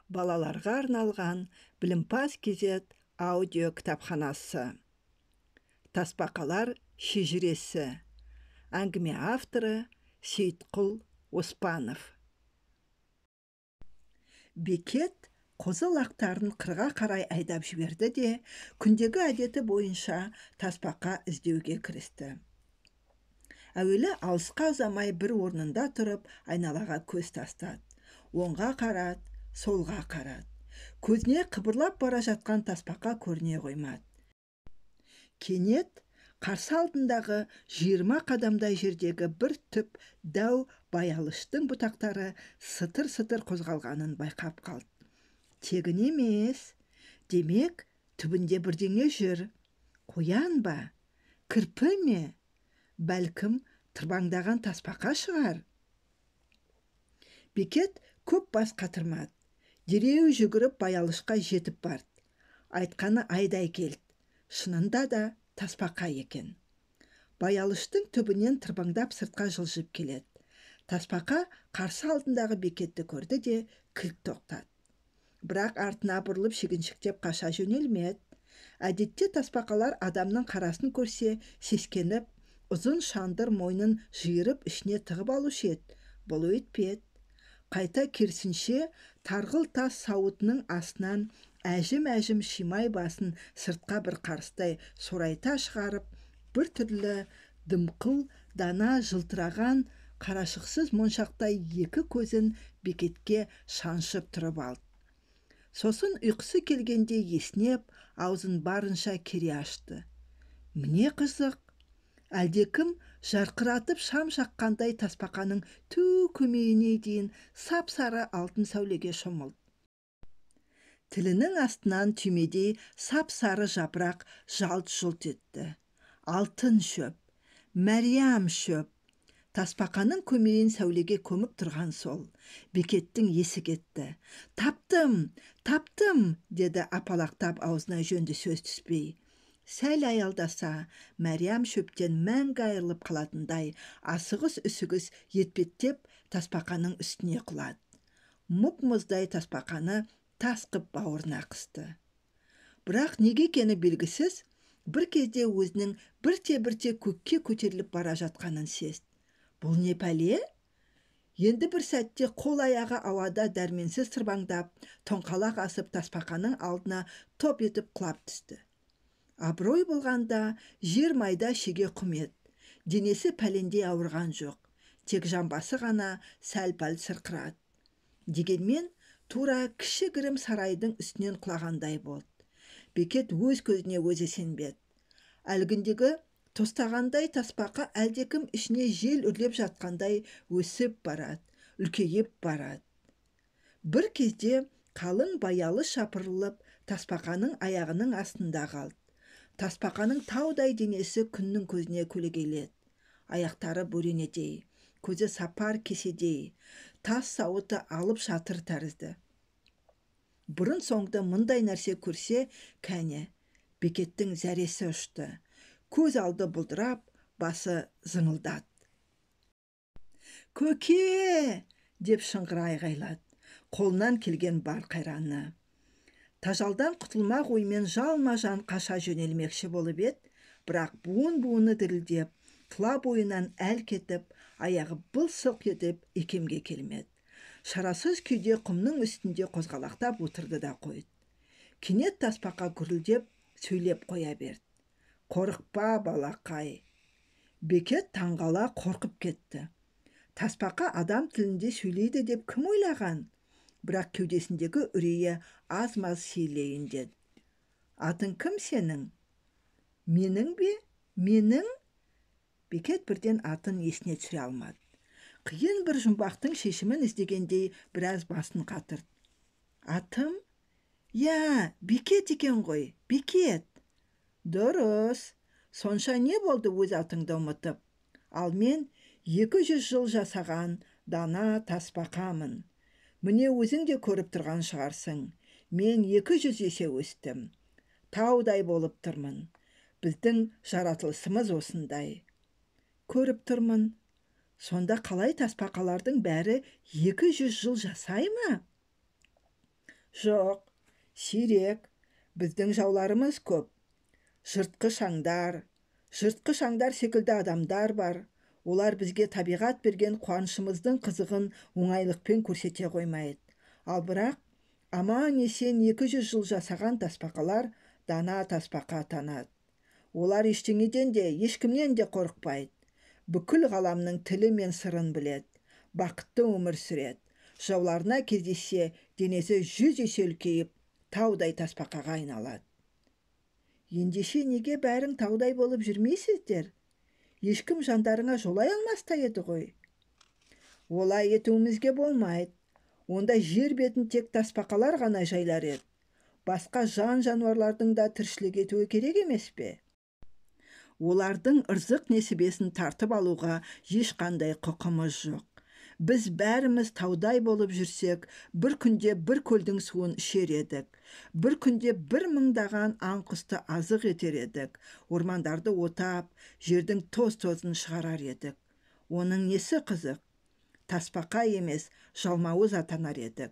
Балаларға арналған Білімпаз KZ аудио кітапханасы. Тасбақалар шежіресі. Әңгіме авторы Сейітқұл Оспанов. Бекет қозы лақтарын қырға қарай айдап жіберді де, күндегі әдеті бойынша тасбақа іздеуге кірісті. Әуелі алысқа ұзамай бір орнында тұрып, айналаға көз тастады. Оңға қарады, солға қарады. Көзіне қыбырлап бара жатқан тасбақа көріне қоймады. Кенет қарсы алдындағы 20 қадамдай жердегі бір түп дәу баялыштың бұтақтары сытыр-сытыр қозғалғанын байқап қалды. Тегін емес, демек, түбінде бірдеңе жүр. Қоян ба? Кірпі ме? Бәлкім, тырбаңдаған тасбақа шығар. Бекет көп бас қатырмады. Дереу жүгіріп баялышқа жетіп барды. Айтқаны айдай келді. Шынында да тасбақа екен. Баялыштың түбінен тырбаңдап сыртқа жылжып келеді. Тасбақа қарсы алдындағы Бекетті көрді де кілт тоқтады. Бірақ артына бұрылып шегіншектеп қаша жөнелмеді. Әдетте тасбақалар адамның қарасын көрсе сескеніп, ұзын шандыр мойнын жиырып ішіне тығып алушы еді. Бұл өйтпеді. Қайта керісінше тарғыл тас сауытының астынан әжім-әжім шимай басын сыртқа бір қарыстай сорайта шығарып, бір түрлі дымқыл дана жылтыраған қарашықсыз моншақтай екі көзін Бекетке шаншып тұрып алды. Сосын ұйқысы келгенде есінеп, аузын барынша кере ашты. Міне қызық, әлдекім жарқыратып шам жаққандай тасбақаның ту көмейіне дейін сап-сары алтын сәулеге шомылды. Тілінің астынан түймедей сап-сары жапырақ жалт-жұлт етті. Алтын шөп, мәриям шөп. Тасбақаның көмейін сәулеге көміп тұрған сол. Бекеттің есі кетті. Таптым, таптым, деді апалақтап аузына жөнді сөз түспей. Сәл аялдаса, мәриям шөптен мәңгі айырылып қалатындай асығыс-үсігіс етпеттеп тасбақаның үстіне құлады. Мұп-мұздай тасбақаны тас қып бауырына қысты. Бірақ неге екені белгісіз, бір кезде өзінің бірте-бірте көкке көтеріліп бара жатқанын сезді. Бұл не пәле? Енді бір сәтте қол аяғы ауада дәрменсіз тырбаңдап, тоңқалақ асып тасбақаның алдына топ етіп құлап түсті. Абырой болғанда жер майда шеге құм еді. Денесі пәлендей ауырған жоқ, тек жамбасы ғана сәл-пәл сырқырады. Дегенмен тура кішігірім сарайдың үстінен құлағандай болды. Бекет өз көзіне өзі сенбеді. Әлгіндегі тостағандай тасбақа әлдекім ішіне жел үрлеп жатқандай өсіп барады, үлкейіп барады. Бір кезде қалың баялыш шапырылып, тасбақаның аяғының астында қалды. Тасбақаның таудай денесі күннің көзіне көлегейледі. Аяқтары бөренедей, көзі сапар кеседей, тас сауыты алып шатыр тәрізді. Бұрын соңды мұндай нәрсе көрсе, кәне, Бекеттің зәресі ұшты. Көз алды бұлдырап, басы зыңылдады. Көке! Деп шыңғыра айғайлады. Қолынан келген бар қайраны. Тажалдан құтылмақ оймен жалма-жан қаша жөнелмекші болып еді, бірақ буын-буыны дірілдеп, тұла бойынан әл кетіп, аяғы былқ етіп икемге келмеді. Шарасыз күйде құмның үстінде қозғалақтап отырды да қойды. Кенет тасбақа гүрілдеп сөйлеп қоя берді. Қорықпа, балақай. Бекет таңғала қорқып кетті. Тасбақа адам тілінде сөйлейді деп кім ойлаған? Бірақ кеудесіндегі үрейі аз-маз сейлейін деді. Атың кім сенің? Менің бе? Менің? Бекет бірден атын есіне түсіре алмады. Қиын бір жұмбақтың шешімін іздегендей біраз басын қатырды. Атым? Я, Бекет екен ғой, Бекет. Дұрыс, сонша не болды өз атыңды ұмытып? Ал мен 200 жыл жасаған дана тасбақамын. Міне өзің де көріп тұрған шығарсың. Мен 200 есе өстім. Таудай болып тұрмын. Біздің жаратылысымыз осындай. Көріп тұрмын. Сонда қалай тасбақалардың бәрі 200 жыл жасай ма? Жоқ, сирек, біздің жауларымыз көп. Жыртқыш аңдар, жыртқыш аңдар секілді адамдар бар. Олар бізге табиғат берген қуанышымыздың қызығын оңайлықпен көрсете қоймайды. Ал бірақ аман-есен 200 жыл жасаған тасбақалар дана тасбақа атанады. Олар ештеңеден де, ешкімнен де қорықпайды. Бүкіл ғаламның тілі мен сырын біледі. Бақытты өмір сүреді. Жауларына кездессе, денесі 100 есе үлкейіп, таудай тасбақаға айналады. Ендеше неге бәрің таудай болып жүрмейсіздер? Ешкім жандарыңа жолай алмас та еді ғой. Олай етуімізге болмайды. Онда жер бетін тек тасбақалар ғана жайлар еді. Басқа жан-жануарлардың да тіршілік етуі керек емес пе? Олардың ырзық несібесін тартып алуға ешқандай құқымыз жоқ. Біз бәріміз таудай болып жүрсек, бір күнде бір көлдің суын ішер едік. Бір күнде бір мыңдаған аң құсты азық етер едік. Ормандарды отап, жердің тоз-тозын шығарар едік. Оның несі қызық? Тасбақа емес, жалмауыз атанар едік.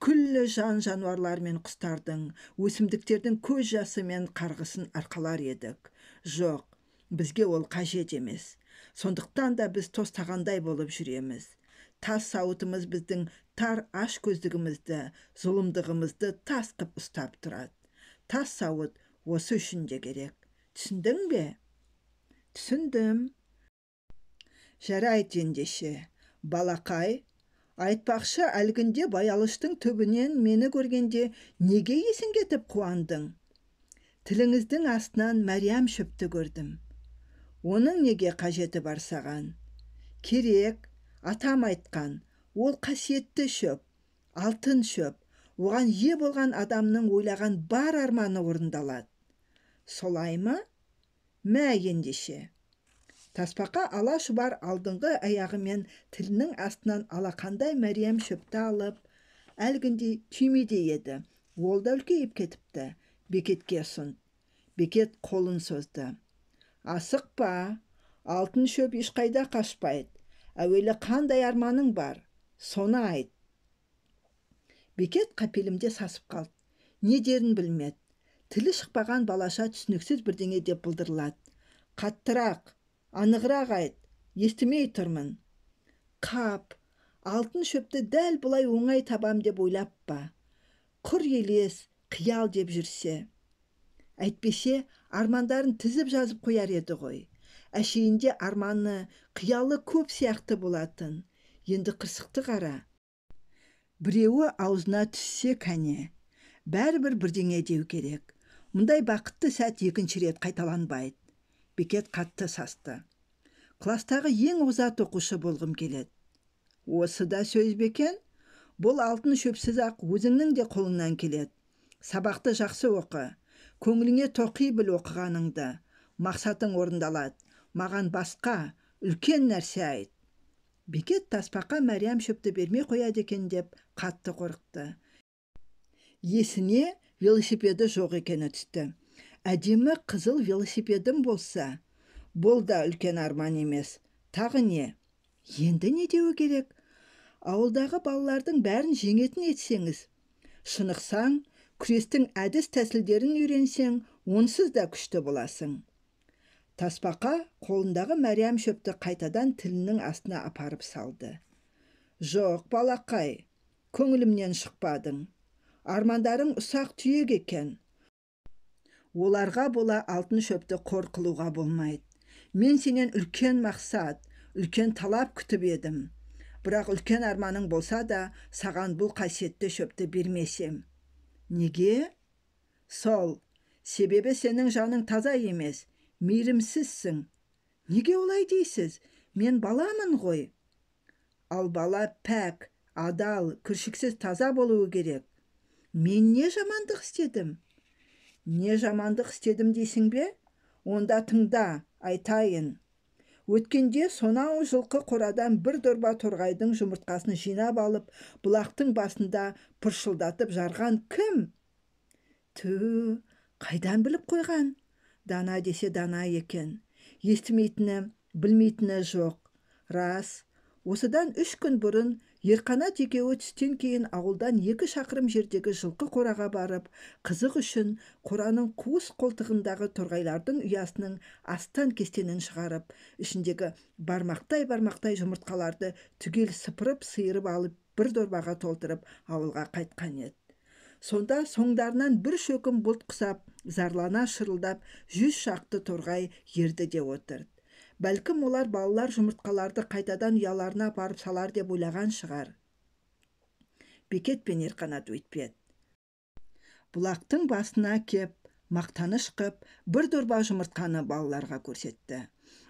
Күллі жан-жануарлар мен құстардың, өсімдіктердің көз жасы мен қарғысын арқалар едік. Жоқ, бізге ол қажет емес. Сондықтан да біз тостағандай болып жүреміз. Тас сауытымыз біздің тар аш көздігімізді, зұлымдығымызды тас қып ұстап тұрады. Тас сауыт осы үшін де керек. Түсіндің бе? Түсіндім. Жарайды ендеше, балақай, айтпақшы әлгінде Баялыштың түбінен мені көргенде неге есің кетіп қуандың? Тіліңіздің астынан Мәриям шөпті көрдім. Оның неге қажеті бар саған? Керек, атам айтқан, ол қасиетті шөп, алтын шөп, оған ие болған адамның ойлаған бар арманы орындалады. Солай ма? Мә ендеше. Тасбақа ала шұбар алдыңғы аяғымен тілінің астынан алақандай Мәриям шөпті алып, әлгіндей түймедей еді. Ол да үлкейіп кетіпті. Бекетке ұсынды. Бекет қолын созды. Асықпа, алтын шөп ешқайда қашпайды. Әуелі қандай арманың бар, соны айт. Бекет қапелімде сасып қалды. Не дерін білмеді. Тілі шықпаған балаша түсініксіз бірдеңе деп былдырлады. Қаттырақ, анығырақ айт, естімей тұрмын. Қап, алтын шөпті дәл бұлай оңай табам деп ойлап па? Құр елес, қиял деп жүрсе. Әйтпесе, армандарын тізіп жазып қояр еді ғой. Әшейінде арманы, қиялы көп сияқты болатын. Енді қырсықты қара. Біреуі аузына түссе кәне. Бәрібір бірдеңе деу керек. Мұндай бақытты сәт екінші рет қайталанбайды. Бекет қатты састы. Кластағы ең озат оқушы болғым келеді. Осы да сөз бе екен? Бұл алтын шөпсіз-ақ өзіңнің де қолыңнан келеді. Сабақты жақсы оқы. Көңіліңе тоқи біл оқығаныңды. Мақсатың орындалады. Маған басқа, үлкен нәрсе айт. Бекет тасбақа Мәриям шөпті бермей қояды екен деп қатты қорықты. Есіне велосипеді жоқ екені түсті. Әдемі қызыл велосипедім болса, бұл да үлкен арман емес. Тағы не? Енді не деуі керек? Ауылдағы балалардың бәрін жеңетін етсеңіз. Шынықсаң, күрестің әдіс тәсілдерін үйренсең, онсыз да күшті боласың. Тасбақа қолындағы Мәриям шөпті қайтадан тілінің астына апарып салды. Жоқ, балақай, көңілімнен шықпадың. Армандарың ұсақ түйек екен. Оларға бола алтын шөпті қор қылуға болмайды. Мен сенен үлкен мақсат, үлкен талап күтіп едім. Бірақ үлкен арманың болса да, саған бұл қасиетті шөпті бермесем. Неге? Сол, себебі сенің жаның таза емес, мейірімсізсің. Неге олай дейсіз? Мен баламын ғой. Ал бала пәк, адал, кіршіксіз таза болуы керек. Мен не жамандық істедім? Не жамандық істедім дейсің бе? Онда тыңда, айтайын. Өткенде сонау жылқы қорадан бір дорба торғайдың жұмыртқасын жинап алып, бұлақтың басында пыршылдатып жарған кім? Тү, қайдан біліп қойған? Дана десе дана екен. Естімейтіні, білмейтіні жоқ. Рас, осыдан 3 күн бұрын Ерқанат екеуі түстен кейін ауылдан 2 шақырым жердегі жылқы қораға барып, қызық үшін қораның қуыс қолтығындағы торғайлардың ұясының астан-кестенін шығарып, ішіндегі бармақтай-бармақтай жұмыртқаларды түгел сыпырып сиырып алып, бір дорбаға толтырып ауылға қайтқан еді. Сонда соңдарынан бір шөкім бұлт құсап, зарлана шырылдап, 100 шақты торғай ерді де отырды. Бәлкім олар балалар жұмыртқаларды қайтадан ұяларына апарып салар деп ойлаған шығар. Бекет пен Ерқанат өйтпеді. Бұлақтың басына кеп, мақтаныш қып, бір дорба жұмыртқаны балаларға көрсетті.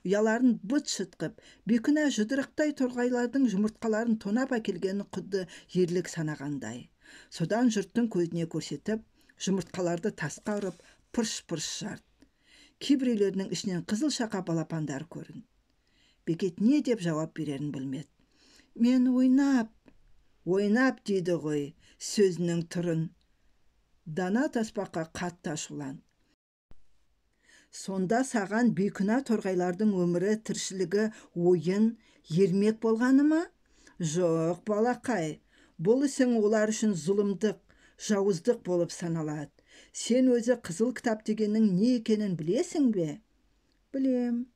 Ұяларын быт-шыт қып, бейкүнә жұдырықтай торғайлардың жұмыртқаларын тонап әкелгенін құдды ерлік санағандай. Содан жұрттың көзіне көрсетіп, жұмыртқаларды тасқа ұрып, пырш-пырш жарды. Кейбіреулерінің ішінен қызыл шақа балапандар көрінді. Бекет не деп жауап берерін білмеді. Мен ойнап, ойнап дейді ғой сөзінің түрін. Дана тасбақа қатты ашуланды. Сонда саған бейкүнә торғайлардың өмірі, тіршілігі ойын, ермек болғаны ма? Жоқ, балақай, бұл ісің олар үшін зұлымдық, жауыздық болып саналады. Сен өзі қызыл кітап дегеннің не екенін білесің бе? Білем.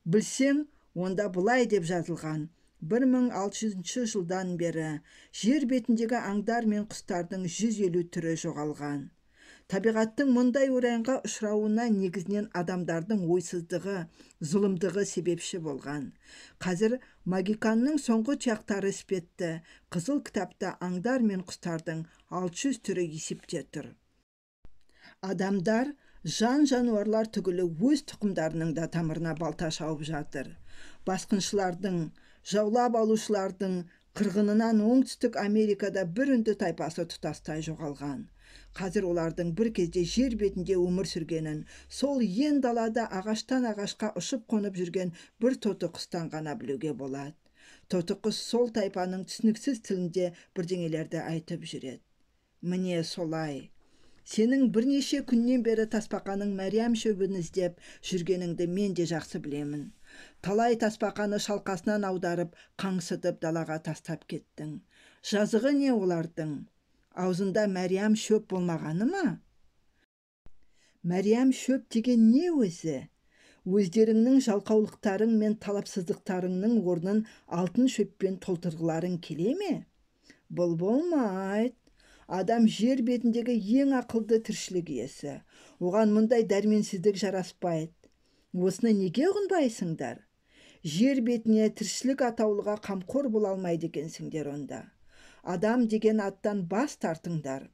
Білсең, онда былай деп жазылған. 1600 жылдан бері жер бетіндегі аңдар мен құстардың 150 түрі жоғалған. Табиғаттың мұндай орайға ұшырауына негізінен адамдардың ойсыздығы, зұлымдығы себепші болған. Қазір магиканның соңғы тұяқтары іспетті қызыл кітапта аңдар мен құстардың 600 түрі есепте тұр. Адамдар, жан-жануарлар түгілі өз тұқымдарының да тамырына балта шауып жатыр. Басқыншылардың, жаулап алушылардың қырғынынан Оңтүстік Америкада бір үнді тайпасы тұтастай жоғалған. Қазір олардың бір кезде жер бетінде өмір сүргенін, сол ен далада ағаштан ағашқа ұшып қонып жүрген бір тоты құстан ғана білуге болады. Тоты құс сол тайпаның түсініксіз тілінде бірдеңелерді айтып жүреді. Міне солай. Сенің бірнеше күннен бері тасбақаның мәриям шөбін іздеп жүргеніңді мен де жақсы білемін. Талай тасбақаны шалқасынан аударып, қаңсытып далаға тастап кеттің. Жазығы не олардың? Аузында мәриям шөп болмағаны ма? Мәриям шөп деген не өзі? Өздеріңнің жалқаулықтарың мен талапсыздықтарыңның орнын алтын шөппен толтырғыларың келе ме? Бұл болмайды. Адам жер бетіндегі ең ақылды тіршілік иесі. Оған мұндай дәрменсіздік жараспайды. Осыны неге ұғынбайсыңдар? Жер бетіне тіршілік атаулыға қамқор бола алмайды екенсіңдер онда. Адам деген аттан бас тартыңдар.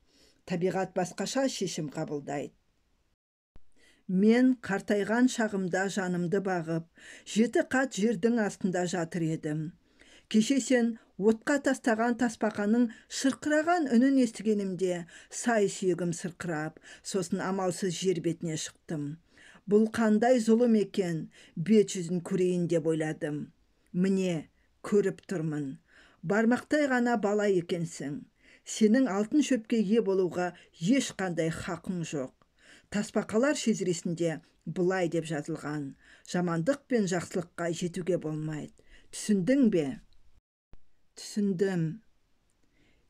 Табиғат басқаша шешім қабылдайды. Мен қартайған шағымда жанымды бағып, 7 қат жердің астында жатыр едім. Кеше сен отқа тастаған тасбақаның шырқыраған үнін естігенімде сай сүйегім сырқырап, сосын амалсыз жер бетіне шықтым. Бұл қандай зұлым екен, бет жүзін көрейін деп ойладым. Міне, көріп тұрмын. Бармақтай ғана бала екенсің. Сенің алтын шөпке ие болуға ешқандай хақың жоқ. Тасбақалар шежіресінде былай деп жазылған. Жамандық пен жақсылыққа жетуге болмайды. Түсіндің бе? Түсіндім.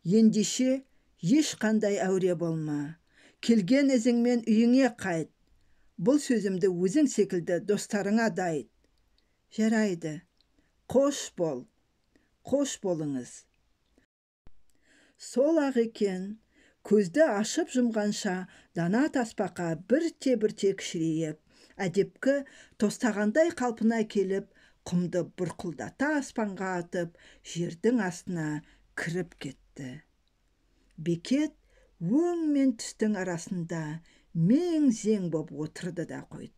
Ендеше ешқандай әуре болма. Келген ізіңмен үйіңе қайт. Бұл сөзімді өзің секілді достарыңа да айт. Жарайды. Қош бол. Қош болыңыз. Сол ақ екен, көзді ашып жұмғанша дана тасбақа бірте-бірте кішірейіп, әдепкі тостағандай қалпына келіп, құмды бұрқылдата аспанға атып, жердің астына кіріп кетті. Бекет өң мен түстің арасында мең-зең боп отырды да қойды.